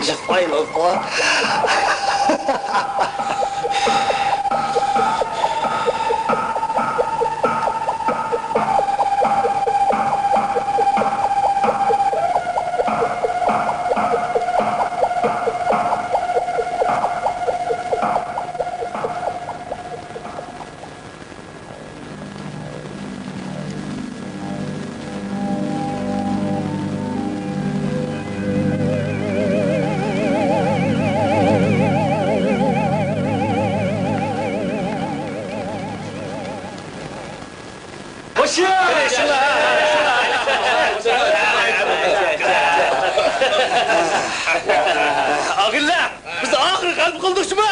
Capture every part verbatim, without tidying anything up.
جىق ئايلانغان. ئاغىنىلەر! بىز ئاخىرى غەلىبە قىلدۇق شۇما!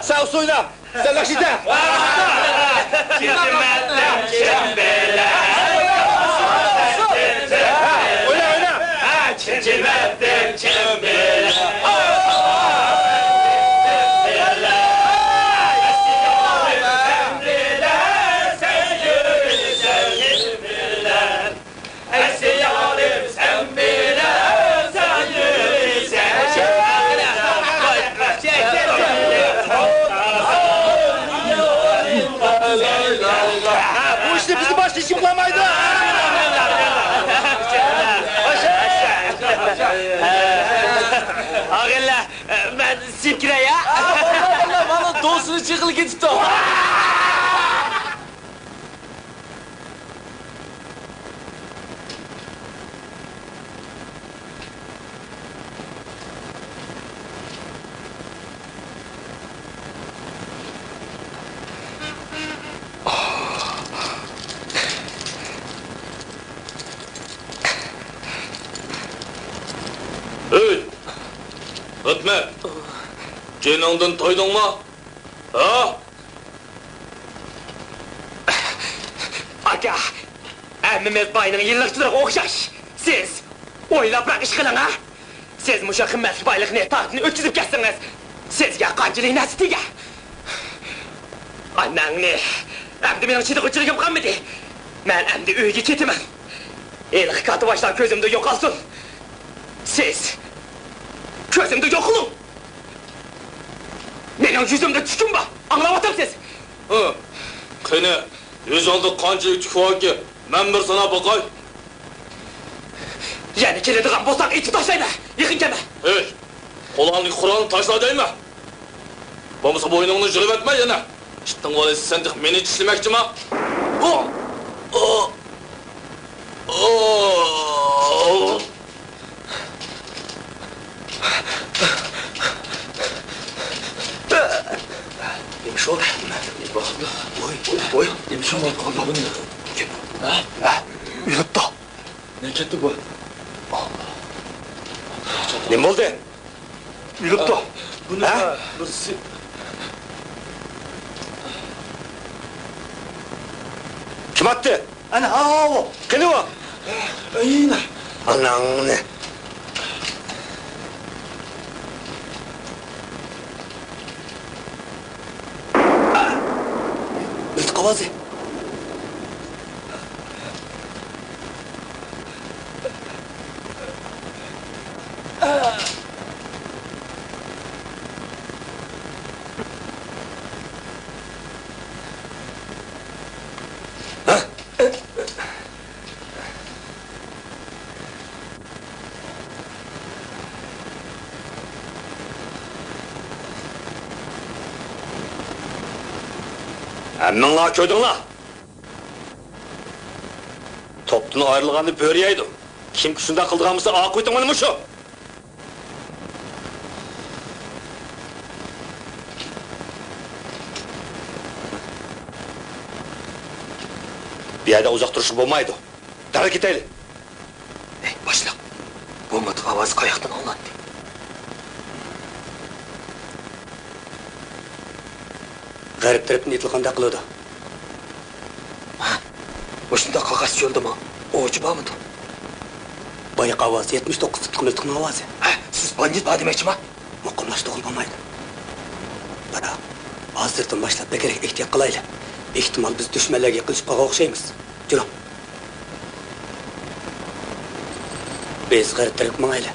سەن ئۇسسۇل ئوينا! سەن ناخشا ئېيت! ئوينا، ئوينا! ھە، بۇ ئىشنى بىزدىن باشقا ھېچكىم قىلالمايدۇ. ئاغىنىلەر، مەن سىزگە كىرەي، ھە؟ مانا دوستىنى چېقىلىپ كېتىپتۇ. ھەي! خىزمەت! جېنىڭدىن تويدۇڭمۇ؟ ھە؟ ئاكا، ھەممىمىز باينىڭ يىللىقچىلىرىغا ئوخشاش. سىز ئويلاپراق ئىش قىلىڭ، ھە؟ سىز مۇشۇ قىممەتلىك بايلىقنى تارتىن ئۆتكۈزۈپ كەتسىڭىز، سىزگە قانچىلىك نەرسە تېگەر؟ ئاناڭنى! ئەمدى مېنىڭ چىدىغۇچىلىكىم قالمىدى. مەن ئەمدى ئۆيگە كېتىمەن. ھېلىقى كاتتىباشلار كۆزۈمدىن يوقالسۇن. سىز كۆزۈمدىن يوقىلىڭ! مېنىڭ يۈزۈمدە تۈكۈم بار، ئاڭلاۋاتامسىز؟ ھە، قېنى، يۈزۈڭدە قانچىلىك تۈك باركى، مەن بىر ساناپ باقاي. يەنە كېلىدىغان بولساڭ ئېتىپ تاشلايمەن، يېقىن كەلمە. ھېي، قولۇڭدىكى قورالنى تاشلا دەيمەن. بولمىسا بوينۇڭنى جىلىۋەتمە يەنە. ئىتنىڭ بالىسى، سەن تېخى مېنى چىشلىمەكچىما؟ ھو! ھو! ھو! نېمە ئىش بولدى؟ ۋوي، ۋوي، نېمە ئىش بولدى؟ ھە؟ ھە؟ ئۆلۈپتۇ. نەگە كەتتى بۇ؟ نېمە بولدى؟ ئۆلۈپتۇ. بۇنى ھە؟ بىرسى. كىم ئاتتى؟ ئەنە، ھاۋۇ. قېنى ئۇ؟ ئەينە. ئاناڭنى. مىلتىق ئاۋازى. ھەممىڭلار كۆردۈڭلار! توپتىن ئايرىلغاننى بۆرە يەيدۇ. كىمكى شۇنداق قىلىدىغان بولسا، ئاقىۋىتىڭ مانا مۇشۇ! بۇ يەردە ئۇزاق تۇرۇشقا بولمايدۇ. دەرھال كېتەيلى. ئەي، باشلىق، بۇ مىلتىق ئاۋازى قاياقتىن ئاڭلاندى؟ غەرب تەرەپتىن ئېيتىلغاندەك قىلىدۇ. ھە؟ مۇشۇنداق قاقاس چۆلدىمۇ ئوۋچى بارمىدۇ؟ بايىقى ئاۋاز يەتمىش توققۇز تىپلىق مىلتىقنىڭ ئاۋازى. ھە، سىز باندىت بار دېمەكچىما؟ مۇقىملاشتۇرغىلى بولمايدۇ. بىراق، ھازىردىن باشلاپ بەكرەك ئېھتىيات قىلايلى. ئېھتىمال، بىز دۈشمەنلەرگە يېقىنلىشىپ قالغان ئوخشايمىز. جۇراڭ. بىز غىر تىرىك ماڭايلى.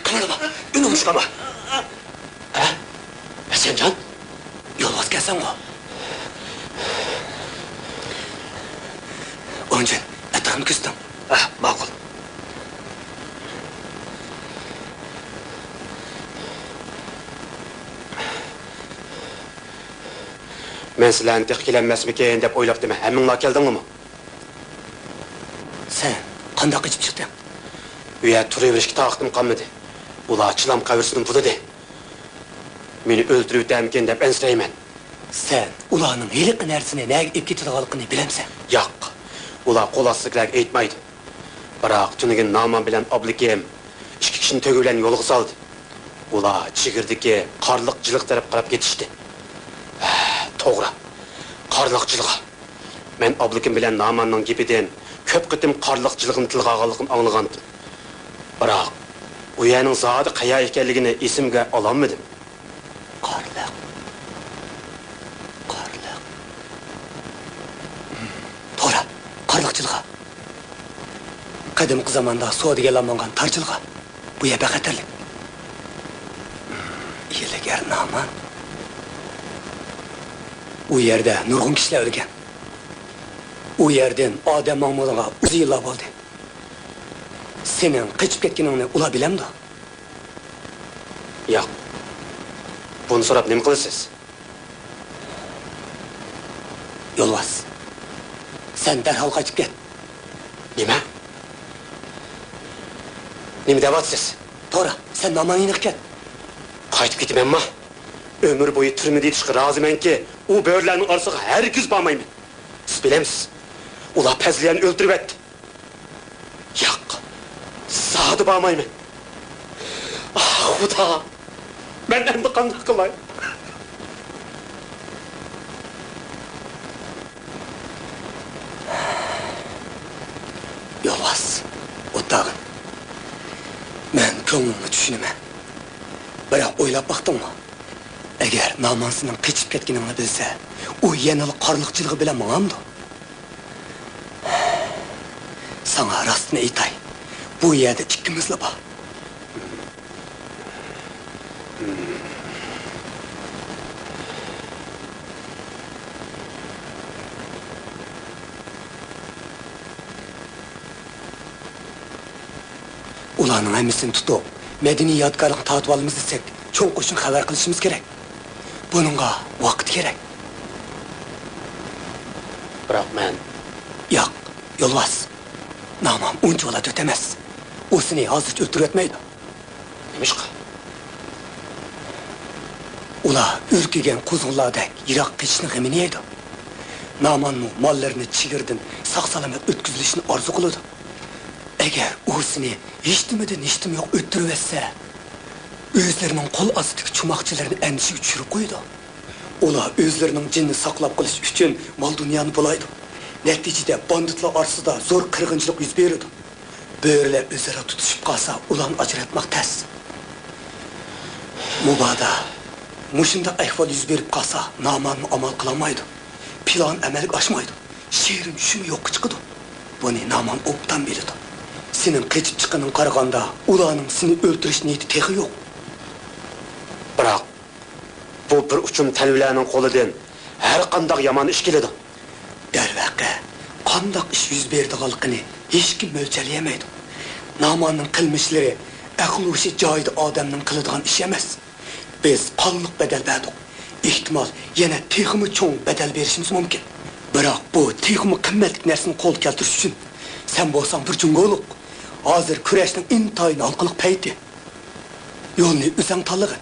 قىمىلدىما، ئۈنۈڭ چىقارما. ھە؟ ھەسەنجان؟ يولۋاس ئىكەنسەنغۇ؟ ئونجۈن، ئەتراپنى كۆزىتىڭ. ھە، ماقۇل. مەن سىلەرنى تېخى كېلەلمەسمىكىن دەپ ئويلاپتىمەن. ھەممىڭلار كەلدىڭلىمۇ؟ سەن قانداق قېچىپ چىقتىڭ؟ ئۇ يەردە تۇرۇۋېرىشكە تاقىتىم قالمىدى. ئۇلار چىلان قەبرىسىدىن بۇلىدى. مېنى ئۆلتۈرۈۋېتەرمىكىن دەپ ئەنسىرەيمەن. سەن ئۇلارنىڭ ھېلىقى نەرسىنى نەگە ئېلىپ كېتىدىغانلىقىنى بىلەمسەن؟ ياق، ئۇلار قول ئاستىدىكىلەرگە ئېيتمايدۇ. بىراق تۈنۈگۈن نامان بىلەن ئابلىكىم ئىككى كىشىنى تۆگە بىلەن يولغا سالدى. ئۇلار چېگرىدىكى قارلىق جىلغا تەرەپ قاراپ كېتىشتى. ھە، توغرا، قارلىق جىلغا. مەن ئابلىكىم بىلەن ناماننىڭ گېپىدىن كۆپ قېتىم قارلىق جىلغىنى تىلغا ئالغانلىقىنى ئاڭلىغانىدىم. بىراق ئۇ يەرنىڭ زادى قەيەر ئىكەنلىكىنى ئېسىمگە ئالالمىدىم. قارلىق. قارلىق. توغرا، قارلىق جىلغا. قەدىمكى زاماندا سودىگەرلەر ماڭغان تار جىلغا. بۇ يەر بەك خەتەرلىك. ھىيلىگەر نامان. ئۇ يەردە نۇرغۇن كىشىلەر ئۆلگەن. ئۇ يەردىن ئادەم ماڭمىغىنىغا ئۇزۇن يىللار بولدى. سېنىڭ قېچىپ كەتكىنىڭنى ئۇلار بىلەمدۇ؟ ياق. بۇنى سوراپ نېمە قىلىسىز؟ يولۋاس، سەن دەرھال قايتىپ كەت. نېمە؟ نېمە دەۋاتىسىز؟ توغرا، سەن ناماننىڭ يېنىغا كەت. قايتىپ كېتىمەنما؟ ئۆمۈر بويى تۈرمىدە يېتىشقا رازىمەنكى، ئۇ بۆرىلەرنىڭ ئارىسىغا ھەرگىز بارمايمەن. سىز بىلەمسىز، ئۇلار پەزلىيەنى ئۆلتۈرۈۋەتتى. ياق، زادى بارمايمەن. ئاھ، خۇدا! مەن ئەمدى قانداق قىلاي؟ يولۋاس، ئولتۇرغىن. مەن كۆڭلۈڭنى چۈشىنىمەن. بىراق ئويلاپ باقتىڭمۇ؟ ئەگەر نامان سېنىڭ قېچىپ كەتكىنىڭنى بىلسە، ئۇ يەنىلا قارلىق جىلغا بىلەن ماڭامدۇ؟ ساڭا راستىنى ئېيتاي، بۇ يەردە ئىككىمىزلا بار. ئۇلارنىڭ ھەممىسىنى تۇتۇپ، مەدەنىي يادىكارلىقنى تارتىۋالىمىز دېسەك، چوڭ قوشۇنغا خەۋەر قىلىشىمىز كېرەك. بۇنىڭغا ۋاقىت كېرەك. بىراق مەن... ياق، يولۋاس. نامان ئۇنچىۋالا تۆت ئەمەس. ئۇ سېنى ھازىرچە ئۆلتۈرۈۋەتمەيدۇ. نېمىشقا؟ ئۇلار ئۈركۈگەن قۇزغۇنلاردەك يىراق قېچىشنىڭ غېمىنى يەيدۇ. نامانمۇ ماللىرىنى چېگرىدىن ساق-سالامەت ئۆتكۈزۈلۈشىنى ئارزۇ قىلىدۇ. ئەگەر ئۇ سېنى ھېچنېمىدىن ھېچنېمە يوق ئۆلتۈرۈۋەتسە، ئۆزلىرىنىڭ قول ئاستىدىكى چوماقچىلىرىنى ئەندىشىگە چۈشۈرۈپ قويىدۇ. ئۇلار ئۆزلىرىنىڭ جېنىنى ساقلاپ قېلىش ئۈچۈن مال-دۇنيانى بۇلايدۇ. نەتىجىدە باندىتلار ئارىسىدا زور قىرغىنچىلىق يۈز بېرىدۇ. بۆرىلەر ئۆزئارا تۇتۇشۇپ قالسا، ئۇلارنى ئاجراتماق تەس. مۇبادا مۇشۇنداق ئەھۋال يۈز بېرىپ قالسا، نامانمۇ ئامال قىلالمايدۇ. پىلان ئەمەلگە ئاشمايدۇ. شېرىن چۈشىمۇ يوققا چىقىدۇ. بۇنى نامان ئوبدان بىلىدۇ. سېنىڭ قېچىپ چىققىنىڭغا قارىغاندا، ئۇلارنىڭ سېنى ئۆلتۈرۈش نىيىتى تېخى يوق. بىراق، بۇ بىر ئۇچۇم تەلۋىلەرنىڭ قولىدىن ھەر قانداق يامان ئىش كېلىدۇ. دەرۋەقە، قانداق ئىش يۈز بېرىدىغانلىقىنى ھېچكىم مۆلچەرلىيەلمەيدۇ. ناماننىڭ قىلمىشلىرى ئەقىل-ھوشى جايىدا ئادەمنىڭ قىلىدىغان ئىشى ئەمەس. بىز قانلىق بەدەل بەردۇق. ئېھتىمال، يەنە تېخىمۇ چوڭ بەدەل بېرىشىمىز مۇمكىن. بىراق بۇ تېخىمۇ قىممەتلىك نەرسىنى قولغا كەلتۈرۈش ئۈچۈن، سەن بولساڭ بىر جۇڭگولۇق. ھازىر كۈرەشنىڭ ئىنتايىن ھالقىلىق پەيتى. يولنى ئۆزۈڭ تاللىغىن.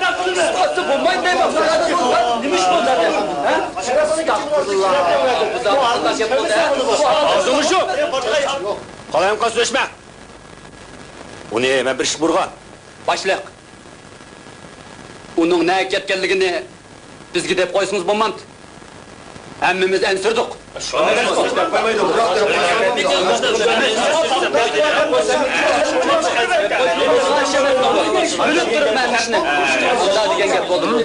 ئىسپاتسىز بولمايدۇ دەيمەن. نېمە ئىش بۇ زادى؟ ھە؟ ئەستەغپۇرۇللا. بۇ زادى قانداق گەپ بولدى، ھە؟ ئاغزىڭنى يۇم! قالايمىقان سۆزلەشمە! ئۇنى مەن بىر ئىش بۇيرۇغان. باشلىق، ئۇنىڭ نەگە كەتكەنلىكىنى بىزگە دەپ قويسىڭىز بولمامتى؟ ھەممىمىز ئەنسىرىدۇق. بىلىپ تۇرۇپمەن ئىشنى. ئۇنداق دېگەن گەپ بولدىمۇ؟